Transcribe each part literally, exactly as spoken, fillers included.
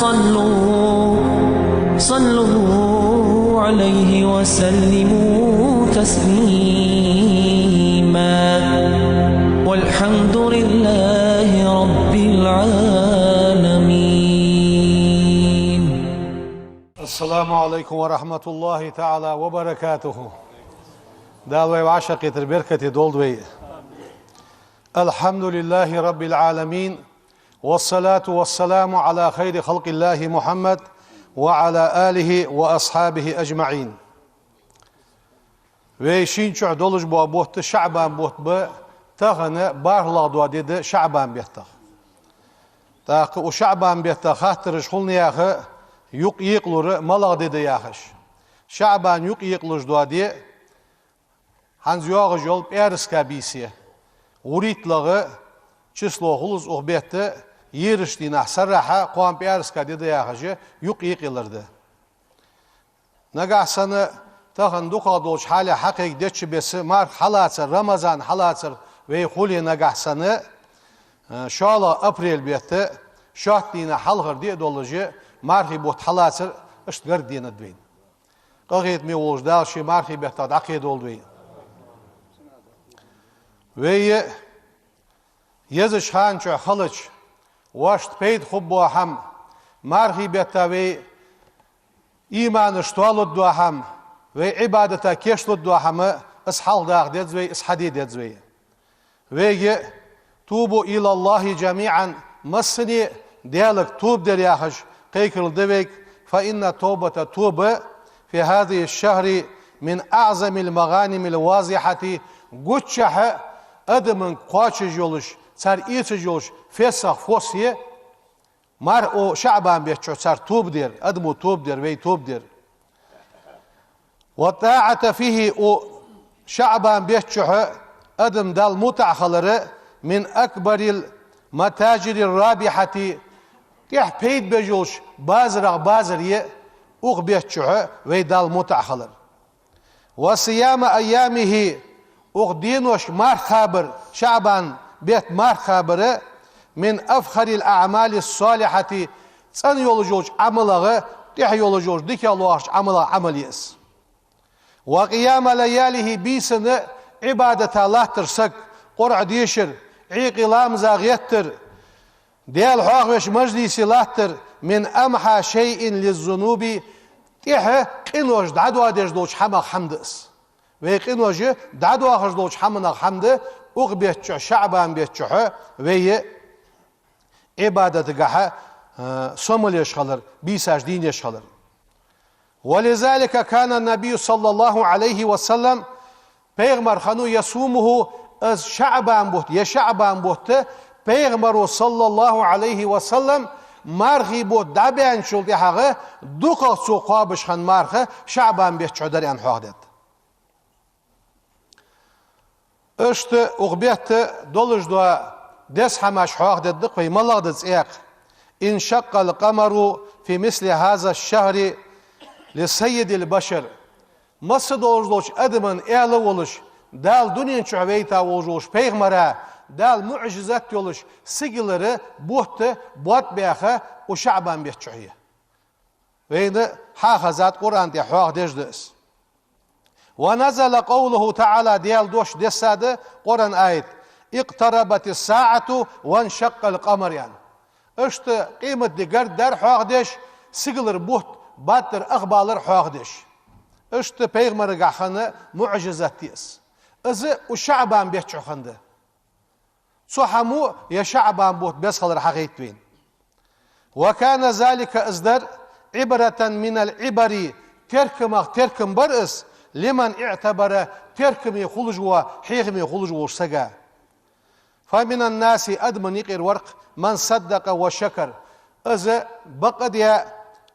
صلوا صلوا عليه وسلموا تسليما. والحمد لله رب العالمين. السلام عليكم ورحمة الله تعالى وبركاته. Дала вай вӀашагӀкхетар беркате долда вай. الحمد لله رب العالمين. والصلاة والسلام على خير خلق الله محمد وعلى آله وأصحابه أجمعين. Вай шийна чухь долаш бола бутт ШаӀбан бутт ба, тахан бархӀлагӀа дола ди да ШаӀбан беттах. ТӀаккха укх ШаӀбан бетта хаттараш хулаш да, юкъ екъалур малагӀа ди да яхаш. ШаӀбан юкъ екъалуш дола ди хӀанз йоагӀаш йола пӀаьраска бийса я. ВурийтталагӀа число хул из укх бетта, ерача дийнахьа сарахьа кхоана пӀаьраска ди да яхаш, юкъ екъаялар да. Нагахьа санна тахан дукхагӀа долча хьале хьакхайкадеча беса марха хьалацар, Рамазан хьалацар вай хуле нагахьа санна, э, шоллагӀа апрель бетта, шоатта дийнахьа хьалхара ди а долаш, мархий бутт хьалацар иштта гаргаденад вайна. Къахетаме волча Дала ший мархий беттах дӀакхоачадолда вай. Вай езача хана чухь хилча, вешта пайда хургбола хӀама, мархий бетта вай иманаш тоалургдола хӀама, вай Ӏибадата кийчлургдола хӀама, из хьалхадаха деза вай, из хьаде деза вай. Вайга: «توبوا إلى الله جميعا», массане а Даьлага тоба дер яхаш, кхайкарал да вайга, «فإن التوبة», тоба, «في هذا الشهر من أعظم المغانم الواضحة», гучахьа адамашка кхоачаш йолаш, цар эцаш йолаш фесах фос я, мар-, о, ШаӀбан бетта чухь цар тоба дер, адамо тоба дер, вай тоба дер. «والطاعة فيه», о, ШаӀбан бетта чухь адам Далла мутӀахьа хилар, «من أكبر المتاجر الرابحة», тӀех пайда беш йолча базарах базар я укх бетта чухь вай Далла мутӀахьа хилар. «وصيام أيامه», укх деношка марха кхабар, ШаӀбан бетта марха кхабар, «من أفخر الأعمال الصالحة», цӀена йолаш йолча Ӏамалех, тӀех йолаш йолча дикагӀа лоархӀача Ӏамалех Ӏамал я из. «وقيام لياله», бийсанна Ӏибадата латтар саг, Къуръан дешар, Ӏийкъе ламаза гӀеттар, Даьла хьоахавеш мажлисе латтар, «من أمحى شيء للذنوب», тӀех къинош дӀадоадеш долча хӀамах хӀама да из. Вай къинош дӀадоахаш долча хӀаманах хӀама да укх бетта чухь, ШаӀбан бетта чухь вай Ӏибадатагахьа, э, сомал еш хилар, бийсаш дийна еш хилар. «ولذلك كان النبي صلى الله عليه وسلم», пайхамар хиннав, «يصومه», из ШаӀбан бутт, е ШаӀбан бутт, пайхамаро, صلى الله عليه وسلم, мархий бутт дӀабаьнначул тӀехьагӀа дукхагӀа цо кхоабаш хинна марха ШаӀбан бетта чухь дар аьнна хьоахадергда. Иштта укх бетта долаш дола деза хӀамаш хьоахадергда-кх вай, малагӀа да цӀаькха: «انشق القمر في مثل هذا الشهر لسيد البشر». Масса долаш долча адаман аьла волаш, Дала дунен чухь вайта волаш волча пайхамара Дала муӀжизат йолаш сигалара бутт боад баьха укх ШаӀбан бетта чухь я. Вайна хьахазад, Къуръан тӀа хьоахадеш да из. «ونزل قوله تعالى», Даьла дош дессад, Къуръан аят: «اقتربت الساعة وانشق القمر», аьнна. Иштта къематди гарга дар хьоахадеш, сигалара бутт баттара ахбалар хьоахадеш. Иштта пайхамарагахьа хинна муӀжизат я из. Из укх ШаӀбан бетта чухь хинна да. Цу хӀамо е ШаӀбан бутт беза хилар хьахайт вайна. «وكان ذلك», из дар, «عبرة من العبر», теркамах теркам бар из, «لمن اعتبر», теркаме хулаш вола, хьехаме хулаш волча сага. «فمن الناس», адамашта юкъера вар-кх, «من صدق وشكر», из бакъ а даь,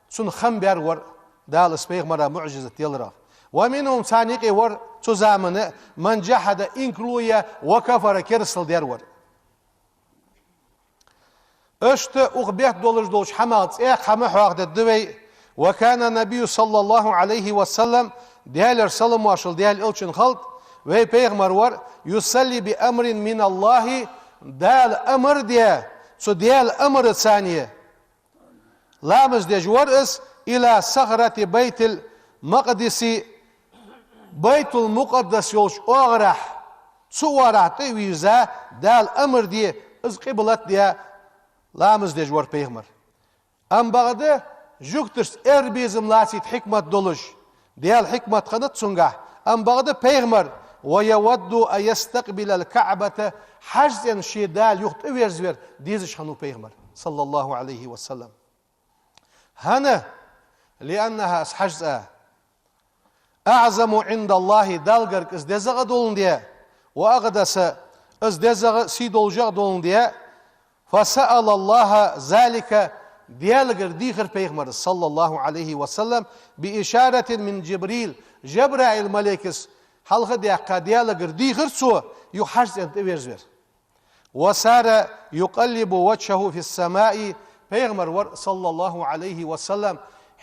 цунна хам баьр вар, Дала из пайхамара муӀжизат деларах. «ومنهم», царна юкъе вар цу замана, «من جحد», инкарло яь, «وكفر», керастал даьр вар. Иштта укх бетта долаш долча хӀамах цӀаькха хӀама хьоахадергда вай: «وكان النبي صلى الله عليه وسلم», Даьлера салам-моаршал Даьла Элчанна хилда, вай пайхамар вар, «يصلي بأمر من الله», Дала амар даь, цу Даьла амарца, Ламаз деш вар из, إلى صخرة بيت المقدس, Байтул-Мукъаддас йолча оагӀорахьа, цу оагӀорахьа тӀа а вийрза, Дала амар де, из къиблат де, ламаз деш вар пайхамар. Амма бакъда жугташца эр безам лацийта хьикмат долаш, Даьла хьикмат хиннад цунгахь, амма бакъда пайхамар, ويود أن يستقبل الكعبة, ХьажцӀен ше Дала юха тӀаверзавар дезаш хиннав пайхамар, صلى الله عليه وسلم. ХӀана? لأنها, из ХьажцӀа, أعظم عند الله, Далла гарга из дезагӀа доландаь, وأقدس, из дезагӀа, сий долашагӀа доландаь, فسأل الله ذلك, Даьлагара дийхар пайхамара, صلى الله عليه وسلم, بإشارة من جبريل, Жабраил малейкас хьалха а даьккха Даьлагара дийхар цо, юха ХьажцӀен тӀаверзавар. وصار يقلب وجهه في السماء, пайхамар вар, صلى الله عليه وسلم,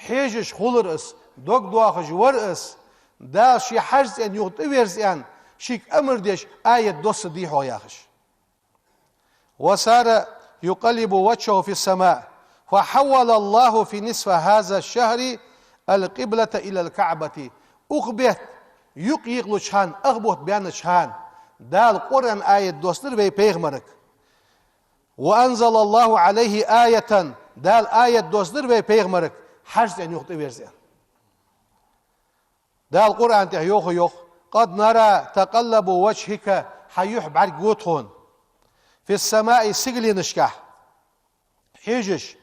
хьежаш хулар из, дог доахаш вар из, Дала ше ХьажцӀен юха тӀаверза аьнна, шийга амар деш аят доссаргдий хьогӀ яхаш. وصار يقلب وجهه في السماء فحول الله في نصف هذا الشهر القبلة إلى الكعبة. Укх бетта юкъ йикъалуча хана, ах бутт баьннача хана, Дала Къуръан аят доссадир вай пайхамарга. وأنزل الله عليه آية, Дала аят доссадир вай пайхамарга, ХьажцӀен юха тӀаверза аьнна. Дала Къуръан тӀа йоах, йоах: قد نرى تقلب وجهك, хьа юхь бӀаргаго тхона, في السماء, сигаленашкахь хьежаш,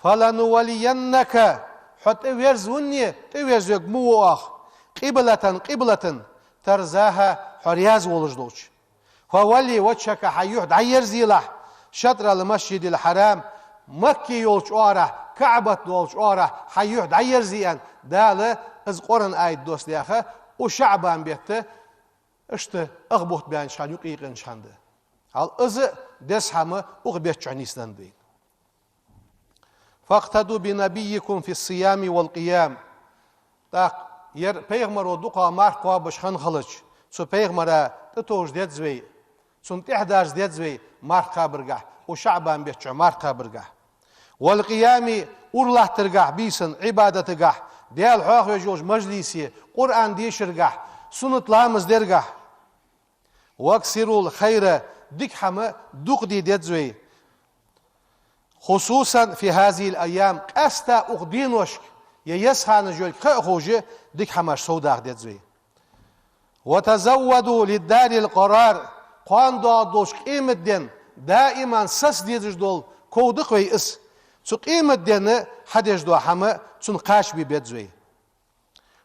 فلنولينك, хьо тӀаверзавенна, тӀаверзавергва оаха, قبلة, къиблатана, ترضاها, хьо раьза волаш долча. فول وجهك, хьа юхь дӀаерзаелахь, شطر المسجد الحرام, Макка йолча оагӀорахьа, КаӀбат долча оагӀорахьа хьа юхь дӀаерзе аьнна, Дала из Къуръан аят доссадаьд, укх ШаӀбан бетта, иштта ах бутт баьннача хана, юкъ йийкъанча хана да. Хьал из деза хӀама укх бетта чу нийсденна да. فاقتدوا بنبيكم في الصيام والقيام. ТӀаккха ер пайхамаро дукхагӀа марха кхоабаш хинна хилча, цу пайхамара тӀатовжа деза вай, цунна тӀехьадаржа деза вай марха кхабаргахь, укх ШаӀбан бетта чу марха кхабаргахь. والقيام, ура латтаргахь бийсан, Ӏибадатагахь, Даьла хьоахавеш йолча мажлисе, Къуръан дешаргахь, суннат ламаз дергахь. وأكثروا الخير, дика хӀама дукха де деза вай. خصوصا في هذه الأيام, къаьстта укх деношка, е еза ханаш йолга ха а ховш, дика хӀамаш совдаха деза вай. وتزودوا لدار القرار, кхоана доагӀаргдолча къематден даиман саца дезаш дола ков да-кх вай из. Цу къематденна хьадеш дола хӀама, цунна кхача бе беза вай.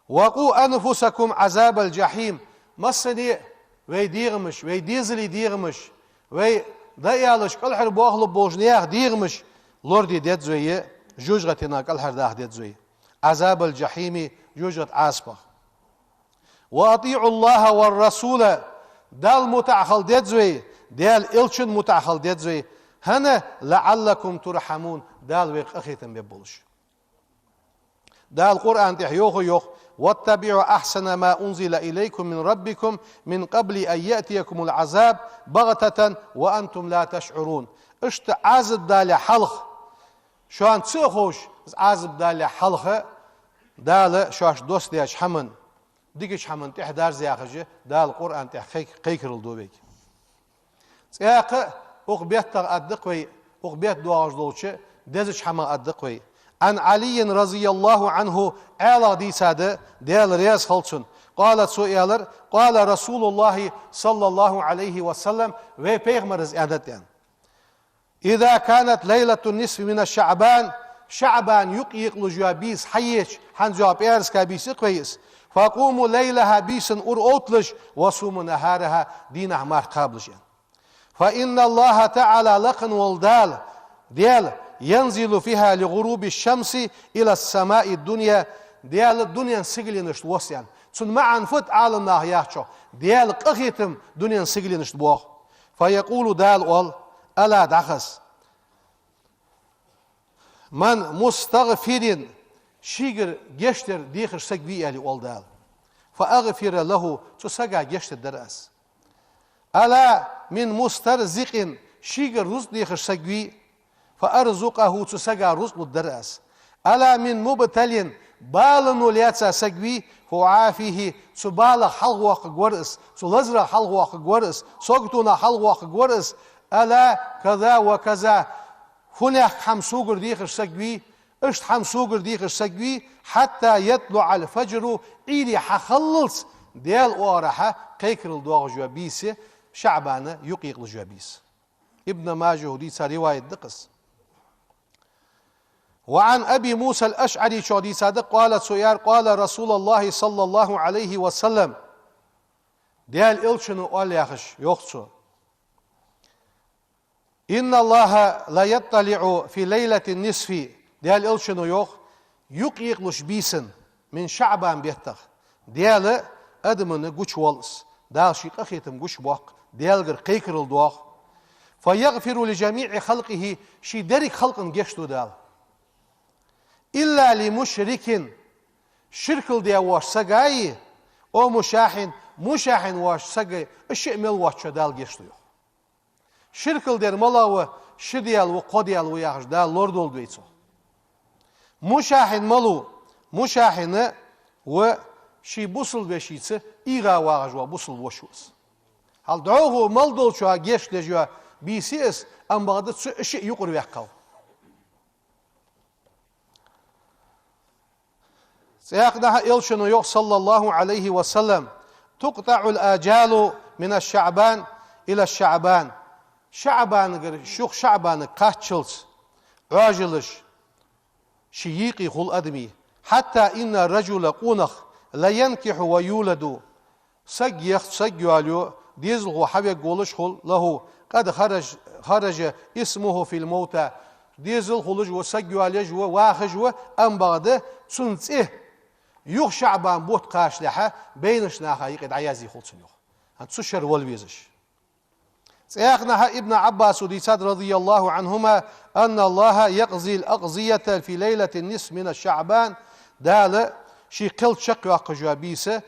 وقوا أنفسكم عذاب الجحيم. Массане а вай дегӀамаш, вай дезала дегӀамаш, вай дӀаалаш кӀалхарбоахалургболча наьха дегӀамаш лораде деза вай, жожагӀатенах кӀалхардаха деза вай. عذاب الجحيم, жожагӀата Ӏазапах. وأطيعوا الله والرسول, Далла мутӀахьа хила деза вай, Даьла Элчанна мутӀахьа хила деза вай. ХӀана? لعلكم ترحمون, Дала вайх къахетам бергболаш. Дала Къуръан тӀа йоах, йоах: واتبعوا أحسن ما أنزل إليكم من ربكم من قبل أن يأتيكم العذاب بغتة وأنتم لا تشعرون. Иштта Ӏазап далале хьалха, шоана ца а ховш, Ӏазап далале хьалха, Дала шоашта доссадаьча хӀаман, дикача хӀаман тӀехьадарза яхаш, Дала Къуръан тӀа кхайк-, кхайкарал ду вайга. ЦӀаькха а укх беттах аргда-кх вай, укх бетта доагӀаш долча дезача хӀамах аргда-кх вай. عن علي رضي الله عنه, Ӏаьлах дийцад, Даьла раьза хилва цунна. قال, цо аьлар: قال رسول الله صلى الله عليه وسلم, вай пайхамара аьннад аьнна: إذا كانت ليلة النصف من شعبان, ШаӀбан юкъ йикъалуш йола бийса хьаеча, хӀанз йола пӀаьраска бийса я-кх вай из, فقوموا ليلها, бийсан ура овтталаш, وصوموا نهارها, дийнахьа марха кхабалаш аьнна. فإن الله تعالى, лакха вола Дала, Даьла, ينزل فيها لغروب الشمس إلى السماء الدنيا, Даьла дунен сигаленашта восс аьнна. Цун маӀан фуд Ӏаламнаха яхачох? Даьла къахетам дунен сигаленашта боах. فيقول, Дала оал: ألا, дӀахаза, من مستغفر, шийгара гешт дар дехаш саг вий, аьле оал Дала. فأغفر له, цу сага гешт дергдар аз. ألا من مسترزق, шийгара рузкъа дехаш саг вий. فأرزقه, цу сага рузкъа лургдар аз. ألا من مبتل, балано лаьца саг вий, فأعافيه, цу балах хьалхавоаккхаргвар аз, цу лазарах хьалхавоаккхаргвар аз, саготонах хьалхавоаккхаргвар аз, ألا كذا وكذا, фунехк хӀама согара дехаш саг вий, иштта хӀама согара дехаш саг вий, حتى يطلع الفجر, Ӏуйре хьахиллалца, Даьла оагӀорахьа кхайкарал доагӀаш йола бийса, ШаӀбана юкъе экъалуш йола бийса. Ибн Мажахьо дийца риваят да-кх из. وعن أبي موسى الأشعري, цо дийцад, قال, цо аьлар, قال رسول الله صلى الله عليه وسلم, Даьла Элчано оал яхаш, йоах цо: إن الله ليطلع في ليلة النصف, Даьла Элчано йоах, юкъе экъалуш бийсан, من شعبان беттах, Даьла адамашта гучавоал из, Дала ший къахетам гучабоаккх, Даьлагара кхайкарал доагӀа. فيغفر لجميع خلقه, ший деррига халкъа гешт ду Дала. إلا لمشرك, ширкал даь воаца сага, أو مشاحن, мушахьин воаца сага, уж шиъ мел воацачоа Дала гешт ду, йоах. Ширкал даьр малав? Ши даьла ва, кхо даьла ва яхаш Дала лорадолда вай цох. Мушахьин малав? Мушахьин ва ший бусалба вешийца ийгӀа вагӀаш вола бусалба воша ва из. Хьал дӀахо мел долчоа гешт деш йола бийса я из, амма бакъда цу шиъ юкъара ваьккхав. ЦӀаькханахьа Элчано йоах, صلى الله عليه وسلم: تقطع الآجال من شعبان إلى شعبان. ШаӀбангара юха ШаӀбанга кхаччалца Ӏоажалаш ший юкъе хул адамий. حتى إن الرجل, къонах, لينكح ويولد, саг ехаш, саг йоалаю, дезалхо хьавергволаш хул, له, قد خرج, خرج اسمه في الموتى, дезал хулаш ва, саг йоалаеш ва, вахаш ва, амма бакъда цун цӀи юха ШаӀбан бутт кхачалехьа байнача наха юкъе дӀаязъе хул цунна, йоах. ХӀанз цу шера вала везаш. ЦӀаькханахьа Ибн Ӏаббаса дийцад, رضي الله عنهما, أن الله يقضي الأقضية في ليلة النصف من شعبان, Дала ший кхел чакхйоаккхаш йола бийса,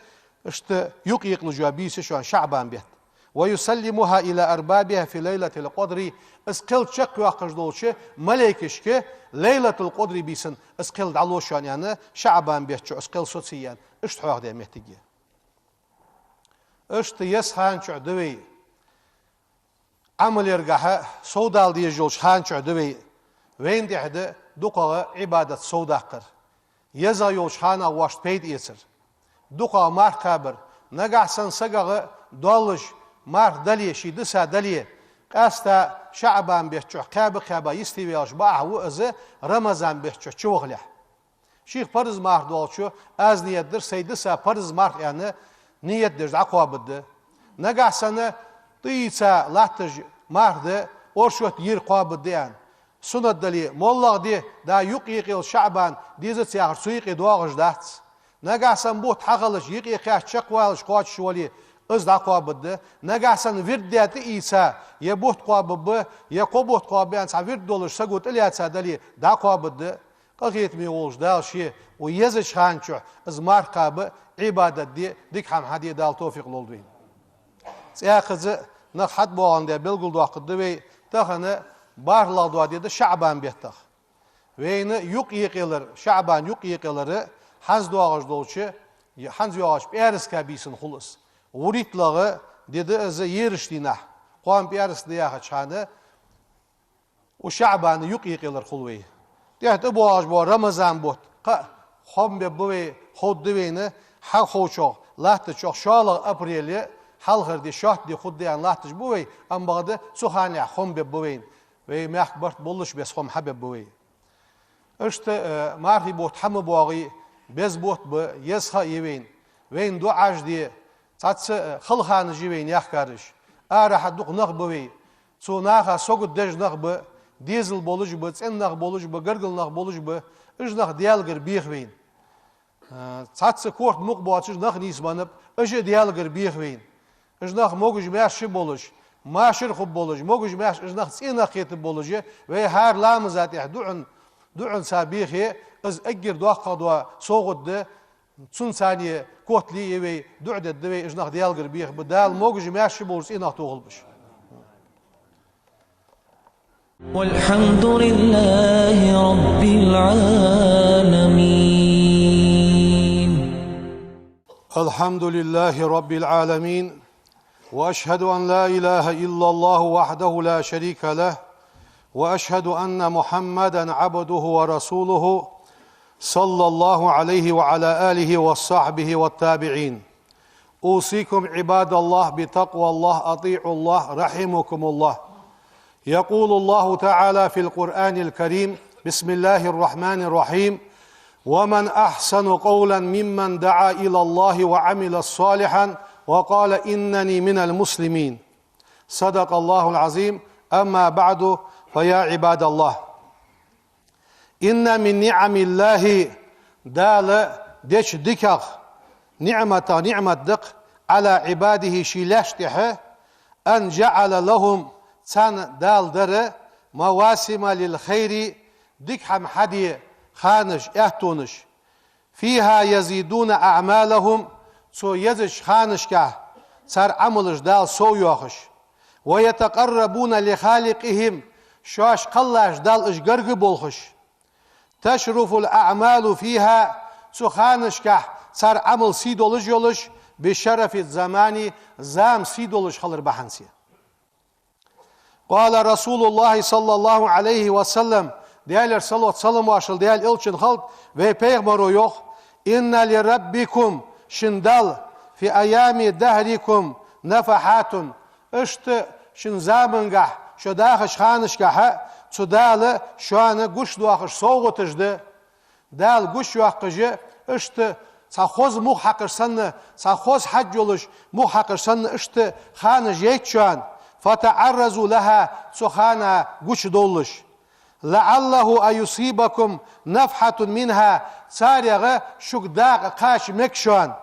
иштта юкъе экъалуш йола бийса я шоана ШаӀбан бетта. ويسلمها إلى أربابها في ليلة القدر. Из кхел чакхйоаккхаш долча малейкашка Лайлатул-Къадр бийсан из кхел дӀалу шоана, аьнна, ШаӀбан бетта чу из кхел соцае, аьнна, иштта хьоахадаь моттиг я. Иштта еза хана чухь да вай Ӏамал яргахьа совдала дезаш йолча хана чухь да вай, вайна тӀехьа да дукхагӀа Ӏибадат совдаккхар. ЕзагӀа йолча хана воашта пайда эцар. ДукхагӀа марха кхабар. Нагахьа санна сагагӀа доаллаш марха дале, ший диса дале, къаьстта ШаӀбан бетта чухь кхаьба-кхаьба йисте ваьлча бакъахьа ва из Рамазан бетта чухь чувахалехь. Шийх парз марха доаллачо аз ният дир, сай диса парз марха, аьнна, ният деш дӀакхоабаргда. Нагахьа санна тӀаийца латташ марха да, оршот йийр кхоабаргда, аьнна. Суннат дале, моллагӀа де, да юкъе экъал ШаӀбан дезац яхар цу юкъе доагӀаш дац. Нагахьа санна бутт хьахилча, юкъе кхаьча чакхвалаш кхоачаш вале, из дӀакхоабаргда. Нагахьа санна вирд даь тӀаийца, е бутт кхоабаргба, е кхо бутт кхоабаргба, аьнна, цхьа вирд долаш саго тӀалаьца дале, дӀакхоабаргда. Къахетаме волча Дала ше укх езача хана чухь из марха кхаба, Ӏибадат де, дика хӀама хьаде Дала товфикъ лолда вайна. ЦӀаькхаза нах хьатӀабоагӀандаь белгалдоаккхаргда вай, тахан бархӀлагӀа дола ди да ШаӀбан беттах. Вайна юкъе экъалар, ШаӀбан юкъе экъалар хӀанз доагӀаш долча, хӀанз йоагӀача пӀаьраска бийсан хул из. ВурийтталагӀа ди да из ерача дийнахьа, кхоана пӀаьраска да яхача хана, укх ШаӀбан юкъе экъалар хул вай. ТӀехьа тӀабоагӀаш бола Рамазан бутт кхы а хоам бергба вай, ховргда вайна, хьаховчох, латтачох шоллагӀа апреле хьалхара ди, шоатта ди хургда аьнна латташ ба вай, амма бакъда цу ханахь хоам бергба вайна. Вай мехка барт боллаш беса хоам хьабергба вай. Иштта, э, мархий бутт хьа ма боагӀий, беза бутт ба, еза ха я вайна. Вайна дуӀаш де, цхьацца, э, хала ханаш я вайна яхкараш. Арахьа дукха нах ба вай. Цу наха сагот деш нах ба, дезал болаш ба, цӀена нах болаш ба, гаргара нах болаш ба. Уж нах Даьлагара беха вайна. Э, цхьацца корта мукъа боацаш нах нийсбеннаб, уж а Даьлагара беха вайна. Уж нах могаш-маьрша болаш, машар хургболаш, могаш-маьрша уж нах цӀенах кхетаргболаш, вай хӀара ламаза тӀехьа дуӀан, дуӀанца бехе, из эггара доккхагӀа дола совгӀат да, цунца котли е вай, дуӀа дергда вай, уж нах Даьлагара беха ба, Дала могаш-маьрша болаш цӀенах тохалба уж. والحمد لله رب العالمين. الحمد لله رب العالمين. وأشهد أن لا إله إلا الله وحده لا شريك له. وأشهد أن محمدا عبده ورسوله صلى الله عليه وعلى آله وصحبه والتابعين. أوصيكم عباد الله بتقوى الله، أطيعوا الله، رحمكم الله. يقول الله تعالى في القرآن الكريم: بسم الله الرحمن الرحيم: ومن أحسن قولا ممن دعا إلى الله وعمل صالحا وقال إنني من المسلمين. صدق الله العظيم. أما بعد، فيا عباد الله، إن من نعم الله, Дала деча диках, ниӀматах ниӀмат да-кх, على عباده, ший лаьшта тӀа, أن جعل لهم, царна Дала дар, مواسم للخير, дика хӀама хьаде ханаш, аьттонаш, فيها يزيدون أعمالهم, цу езача ханашка цар Ӏамалаш Дала совйоахаш, ويتقربون لخالقهم, шоаш кхеллача Далла уж гарга болхаш, تشرف الأعمال فيها, цу ханашка цар Ӏамал сий долаш йолаш, بشرف الزمان, зама сий долаш хилар бахьанца. قال رسول الله صلى الله عليه وسلم, Даьлера салот-салам хилда Даьла элчанна, вай пайхамаро йоах: إن لربكم, шун Далла, في أيام دهركم نفحات, иштта шун заманга, шо дахача ханашка цу Дала шоана гучадоахаш совгӀаташ да. Дала гучайоаккхаш, иштта цхьа хоза мух хьакхаш санна, цхьа хоза хьаж йолаш мух хьакхаш санна, иштта ханаш яйт шоана, فتعرضوا لها, цу хана гучадовлаш, لعله أن يصيبكم نفحة منها, царех шуга дакъа кхача мег шоана,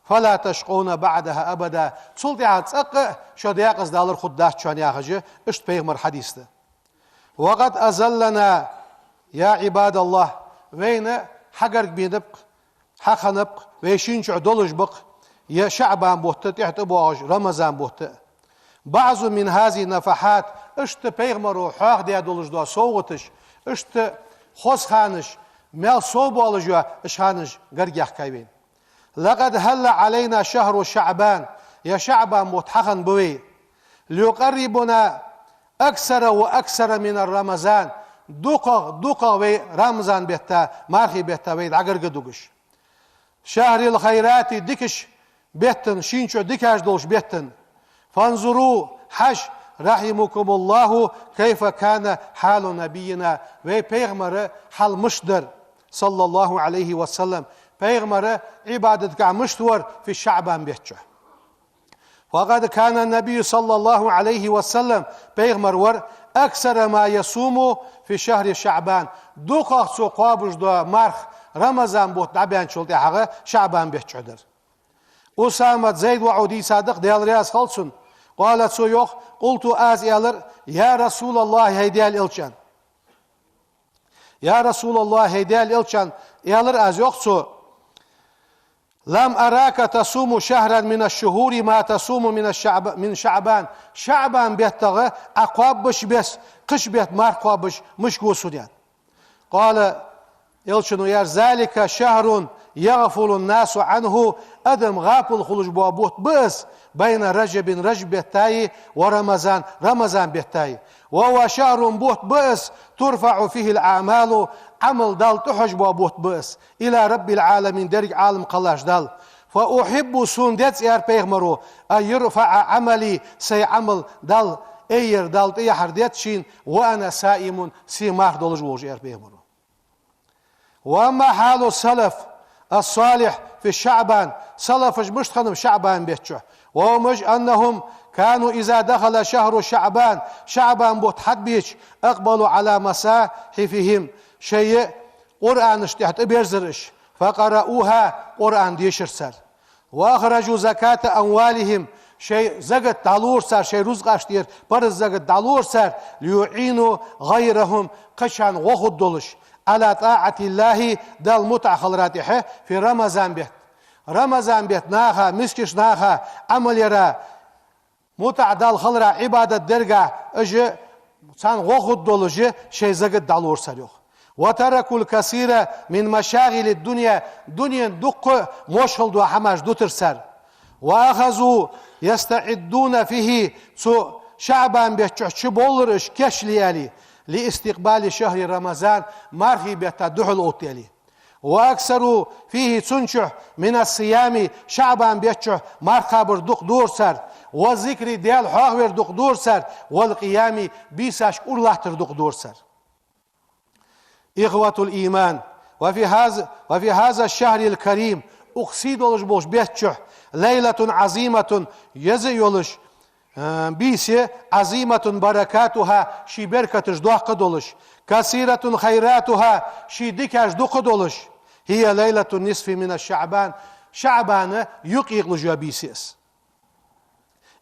فلا تشقون بعدها أبدا, цул тӀехьагӀа цӀаккха а шо декъаза далар хургдац шоана, яхаш, иштта пайхамара хьадис да. وقد أذلنا يا عباد الله, вайна хьагарга бенаб-кх, хьахиннаб-кх, вай шийна чу долаш ба-кх ер ШаӀбан бутт а, тӀехьа тӀабоагӀаш Рамазан бутт а. بعض من هذه النفحات, иштта пайхамаро хьоахадаь долаш дола совгӀаташ, иштта хоза ханаш, мел совбоалаш йола уж ханаш гарга яьккхай вайна. لقد حل علينا شهر شعبان, ер ШаӀбан бутт хьахинна ба вай, ليقربنا أكثر وأكثر من رمضان, дукхагӀа, дукхагӀа вай Рамазан бетта, мархий бетта вай дӀагаргадугаш. شهر الخيرات, дикача беттан, шийна чу дикаш долча беттан. فانظروا, хьажа, رحمكم الله, كيف كان حال نبينا, вай пайхамара хьал мишта дар, صلى الله عليه وسلم, пайхамар Ӏибадатагахь мишта вар في شعبان бетта чу. فقد كان النبي صلى الله عليه وسلم, пайхамар вар, أكثر ما يصوم في شهر شعبان, дукхагӀа цо кхоабаш дола марха Рамазан бутт дӀабаьнначул тӀехьагӀа ШаӀбан бетта чу дар. Усамат, Зайд воӀо дийцад-кх, Даьла раьза хилва цунна, قال, цо йоах: قلت, аз аьлар: يا رسول الله, хӀай Даьла элча, يا رسول الله, хӀай Даьла элча, аьлар аз, йоах цо, لم أرك تصوم شهرا من الشهور ما تصوم من الشعب-، من شعبان. ШаӀбан беттагӀа Ӏа кхоабаш бесса, кхыча бетта марха кхоабаш мишта гу сона, аьнна. قال, элчано аьлар: ذلك شهر يغفل الناس عنه, адам гӀапал хулаш бола бутт ба из, بين رجب, Ражаб беттаи, ورمضان, Рамазан беттаи. وهو شهر, бутт ба из, ترفع فيه الأعمال, Ӏамал Далла тӀахьож бола бутт ба из, إلى رب العالمين, деррига Ӏалам кхеллача Далла. فأحب, сона деза, аьлар пайхамаро, أن يرفع عملي, сай Ӏамал Далла айяр, Далла тӀаяхьар деза шийна, وأنا صائم, се марха долаш волаш, аьлар пайхамаро. وأما حال السلف الصالح في شعبان, салафаш мишта хиннаб ШаӀбан бетта чу, وهم, уж, أنهم كانوا إذا دخل شهر شعبان, ШаӀбан бутт хьатӀабеча, أقبلوا على مصاحفهم, шоай Къуръанашта тӀа тӀаберзар уж, فقرؤوها, Къуръан дешар цар. وأخرجوا زكاة أموالهم, шоай закат дӀалора цар, шоай рузкъаш тӀера парз закат дӀалора цар, ليعينوا غيرهم, кхычарна гӀо хургдолаш, على طاعة الله, Далла мутӀахьа хилара тӀа, في رمضان бетта. Рамазан бетта наха, мискача наха Ӏамал яра, мутӀахьа Далла хилара, Ӏибадат дерга, уж Царна гӀо хургдолаш шоай закат дӀалур цар, йоах. وتركوا الكثير من مشاغل الدنيا, дунен дуккха мошхал дола хӀамаш дутар цар. وأخذوا يستعدون فيه, цу ШаӀбан бетта чу чубовлар уж кийчле аьле, لاستقبال شهر رمضان, мархий бетта духьал оттаяле. وأكثروا فيه, цун чу, من الصيام, ШаӀбан бетта чу марха кхабар дукха дора цар, والذكر, Даьла хьоахавар дукха дора цар, والقيام, бийсашка ура латтар дукха дора цар. إخوة الإيمان، وفي هذا، وفي هذا الشهر الكريم, укх сий долаш болча бетта чу, ليلة عظيمة, еза а йолаш, э, бийса, عظيمة بركاتها, ший беркаташ доккха долаш, كثيرة خيراتها, ший дикаш дукха долаш, هي ليلة النصف من شعبان, ШаӀбана юкъ екъалуш йола бийса я из.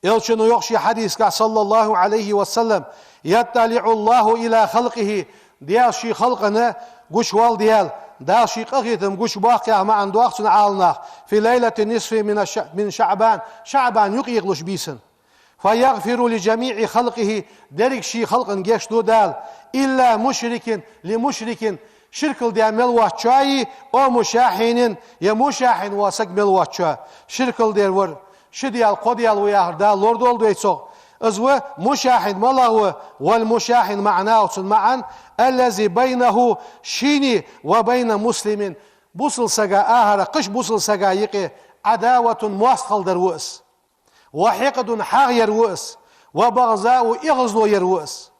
Элчано йоах ший хьадисагахь, صلى الله عليه وسلم: يطلع الله إلى خلقه, Даьла ший халкъана гучавоал Даьла, Дала ший къахетам гучабоаккх яха маӀан доаккх цун Ӏаламнаха, في ليلة النصف من الش-، من شعبان, ШаӀбан юкъ екъалуш бийсан. فيغفر لجميع خلقه, деррига ший халкъана гешт ду Дала, إلا مشرك لمشرك, ширк даь мел воацачоа, أو مشاحن, е мушахьин вола саг мел воацачоа. Ширк даьр вар, ши даьла, кхо даьла ва яхар Дала лорадолда вай цох. Из ва мушахьин малагӀа ва, والمشاحن معناه, цун маӀан, الذي بينه, шийна, وبين مسلم, бусалба сага, ахара кхыча бусалба сага юкъе, عداوة, моастагӀалдар ва из. وحقد, хьагӀ яр ва из, وبغضاء, эгӀазло яр ва из.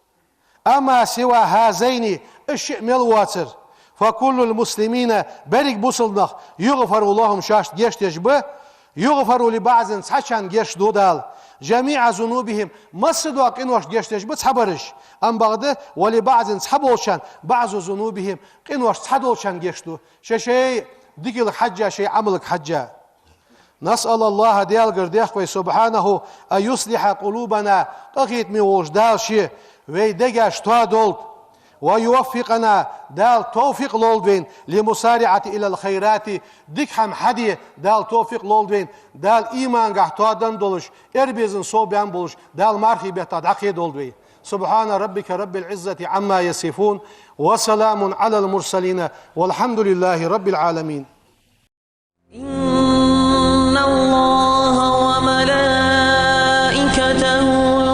أما سوى هذين, уж шиъ мел воацар, فكل المسلمين, беррига бусалба нах, يغفر لهم, шоашта гешт деш ба, يغفر لبعض, цхьачарна гешт ду Дала, جميع ذنوبهم, массадола къиношта гешт деш ба цхьабараш, амма бакъда, ولبعض, цхьаболчарна, بعض ذنوبهم, къинош цхьадолчарна гешт ду, шоай-шоай дикалга хьежжа, шоай Ӏамалга хьежжа. نسأل الله, Даьлагара дех вай, سبحانه, أن يصلح قلوبنا, къахетаме волча Дала ше вай дегаш тоадолда, ويوفقنا, Дала товфикъ лолда вайна, للمسارعة إلى الخيرات, дика хӀама хьаде Дала товфикъ лолда вайна, Дала имангахь тоаденна долаш, эрбезан совбаьнна болаш, Дала мархий бетта дӀакхедолда вай. سبحان ربك رب العزة عما يصفون، وسلام على المرسلين، والحمد لله رب العالمين. إن الله وملائكته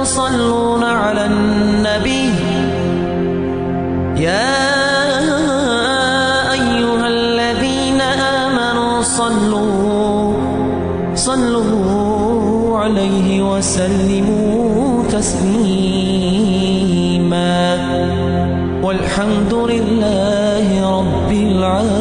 يصلون على النبي، يا أيها الذين آمنوا صلوا، صلوا عليه وسلموا تسليما. والحمد لله رب العالمين.